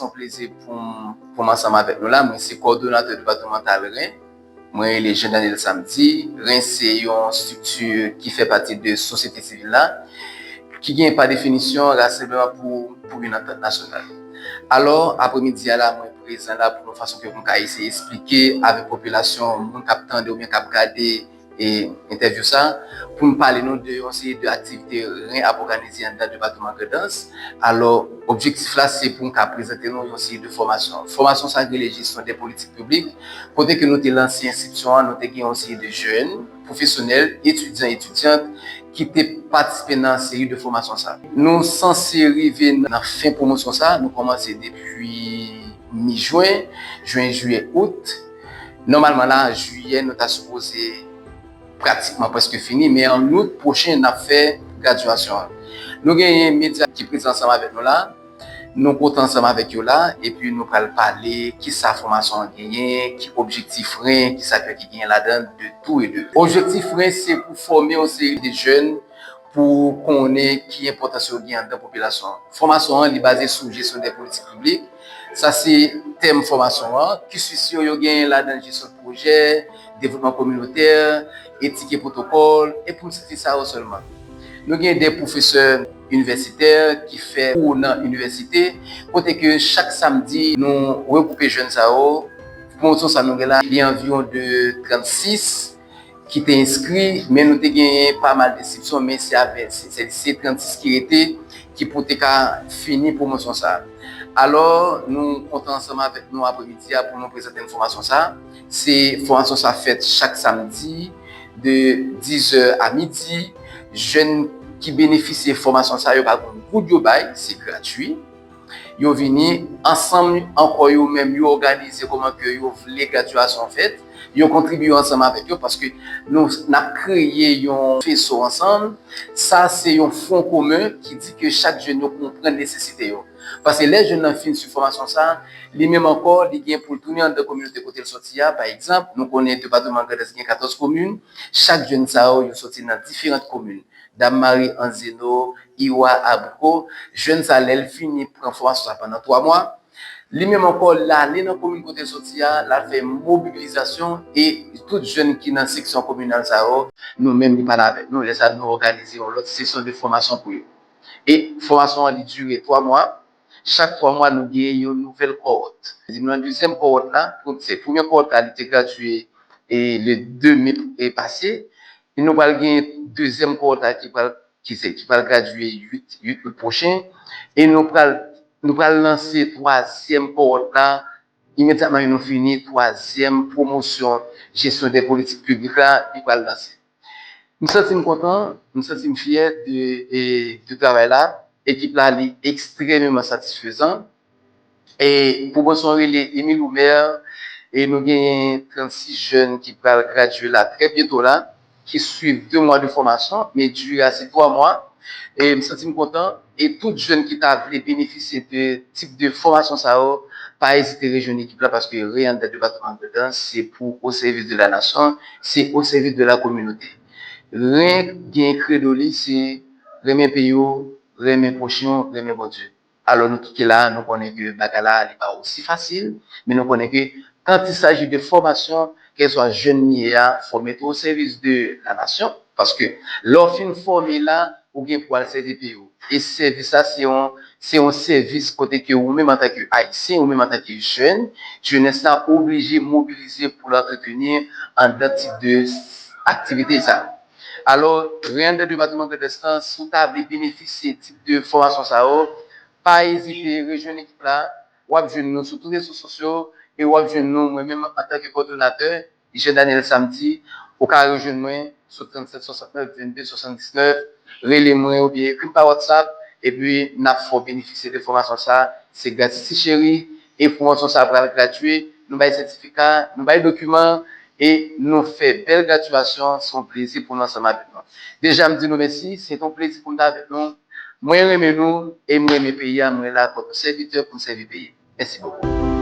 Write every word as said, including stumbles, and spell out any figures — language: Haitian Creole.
Se yon plezi pou m, pou m ansanm avèk nou la. Mwen se kòdonatè depatmantal Ren. Mwen rele Jean Daniel Samedi. Ren se yon estrikti ki fè pati de sosyete sivil la, ki gen pa definisyon rasanbleman pou, pou yon antant nasyonal. Alò, apremidi a la, mwen prezan la pou yon fason ke pou m ka eseye esplike avèk popilasyon, moun k ap tande oubyen k ap gade e entèvyou sa, pou m pale nou de yon seri de aktivite Ren ap òganize anndan depatman Grandans. Alò, objektif la, se pou m ka prezante nou yon seri de fòmasyon. Fòmasyon sa rele jesyon de politik piblik, kote ke nou te lanse enskriksyon an, nou te gen yon seri de jèn, pwofesyonèl, etidyan, etidyant, ki te patisipe nan seri de fòmasyon sa. Nou sanse rive nan fen pwomosyon sa, nou kòmanse depi mi jen, jen, jiyè, out. Nòmalman la, jiyè, nou ta sipoze pratikman prèske fini, men an out pwochen, n ap fè gradyasyon an. Nou genyen medya ki prezan ansanm avèk nou la. Nou kontan ansanm avèk yo la, epi nou pral pale kisa fòmasyon an genyen, ki objektif Ren, kisa ki genyen ladan, de tou e de. Objektif Ren, se pou fòme yon seri de jèn pou konnen ki enpòtans yo gen anndan popilasyon an. Fòmasyon an, li baze sou jesyon de politik piblik. Sa se tèm fòmasyon an. Kisis yo, yo genyen ladan jesyon de pwojè, devlopman kominotè, etik e pwotokòl, e pou n site sa yo sèlman. Nou gen de pwofesè inivèsitè ki fè kou nan inivèsite, kote ke chak samdi, nou regwoupe jèn sa yo. Pwomosyon sa nou gen la, li anviwon de trannsis ki te enskri, men nou te genyen pa mal de eksepsyon, men se avè, se, se, se trannsis ki rete, ki pou te ka fini pwomosyon sa. Alò, nou kontan ansanm avèk nou apremidi a pou nou prezante n fòmasyon sa. Se fòmasyon sa fèt chak samdi de dizè a midi. Jèn ki benefisye fòmasyon sa yo pa gen goud yo bay, se gratui. Yo vini ansanm ankò yo menm, yo òganize kòman ke yo vle gradyasyon fèt. Yo kontribye ansanm avèk yo paske nou n ap kreye yon feso ansanm. Sa se yon fwon komen ki di ke chak jèn yo konprann nesesite yo. Paske lè jèn nan fin swiv fòmasyon sa, li menm ankò, li gen pou l tounen anndan kominote kote l soti a. Pa egzanp, nou konnen depatman Grandans gen katòz komin. Chak jèn sa yo, yo soti nan diferan komin. Dam Mari, Anzeno, Iwa, Abriko. Jèn sa, lè l fini pran fòmasyon sa pandan twa mwa, li menm ankò, l ale nan komin kote l soti a, l al fè mobilizasyon e tout jèn ki nan seksyon kominal sa yo, nou menm li pale avèk nou. Lè sa, nou òganize yon lòt sesyon de fòmasyon pou yo. E fòmasyon an, li dire twa mwa. Chak twa mwa, nou genyen yon nouvèl kòwòt. Nan dezyèm kòwòt la, pou, se premye kòwòt la, li te gradye e le de me e pase. E nou pral gen dezyèm kòwòt la ki pral, ki se, ki pral gradye uit, uit out pwochen. E nou pral, nou pral lanse twazyèm kòwòt la imedyatman nou fini twazyèm pwomosyon jesyon de politik piblik la, li pral lanse. M santi m kontan, m santi m fyè de, e, de travay la. Ekip la, li ekstrèmeman satisfezan. E pou mwen, se yon rele Emile Oumer, e nou genyen trannsis jèn ki pral gradye la trè byento la, ki swiv de mwa de fòmasyon, men dire a se twa mwa. E m santi m kontan. E tout jèn ki ta vle benefisye de tip de fòmasyon sa yo, pa ezite rejwenn ekip la, paske Ren anndan depatman Grandans, se pou o sèvis de la nasyon, se o sèvis de la kominote. Ren gen kredo li, se renmen peyi w, renmen pwochen w, renmen Bondye. Alò, nou tout ki la, nou konnen ke bagay la, li pa osi fasil, men nou konnen ke quand il s'agit de formation, kèlkeswa jèn li ye a, fòme tou o sèvis de la nasyon, paske lè w fin fòme la, ou gen pou al sèvi peyi w. E sèvis la, se yon, se yon sèvis kote ke ou menm antanke Ayisyen, ou menm antanke jèn, jenès la oblije mobilize pou l antretenir anndan tip de aktivite sa. Alò, Ren anndan depatman Grandans lan, si w ta vle benefisye tip de fòmasyon sa yo, pa ezite rejwenn ekip la. W ap jwenn nou sou tout rezo sosyo e w ap jwenn nou, mwen menm, antanke kòdonatè, Jean Daniel Samedi. Ou ka rejwenn mwen sou trannsèt swasantnèf vennde swasanndiznèf. Rele mwen oubyen ekri m pa WhatsApp, epi n ap fè w benefisye de fòmasyon sa. Se gratis, ti cheri. E fòmasyon sa pral gradye. Nou bay sètifika, nou bay dokiman, e nou fè bèl gradyasyon. Se yon plezi pou nou ansanm avèk nou. Deja, m di nou mèsi. Se yon plezi pou m t avèk nou. Mwen renmen nou, e m renmen peyi a. Mwen la kòm yon sèvitè pou m sèvi peyi. Mèsi bokou.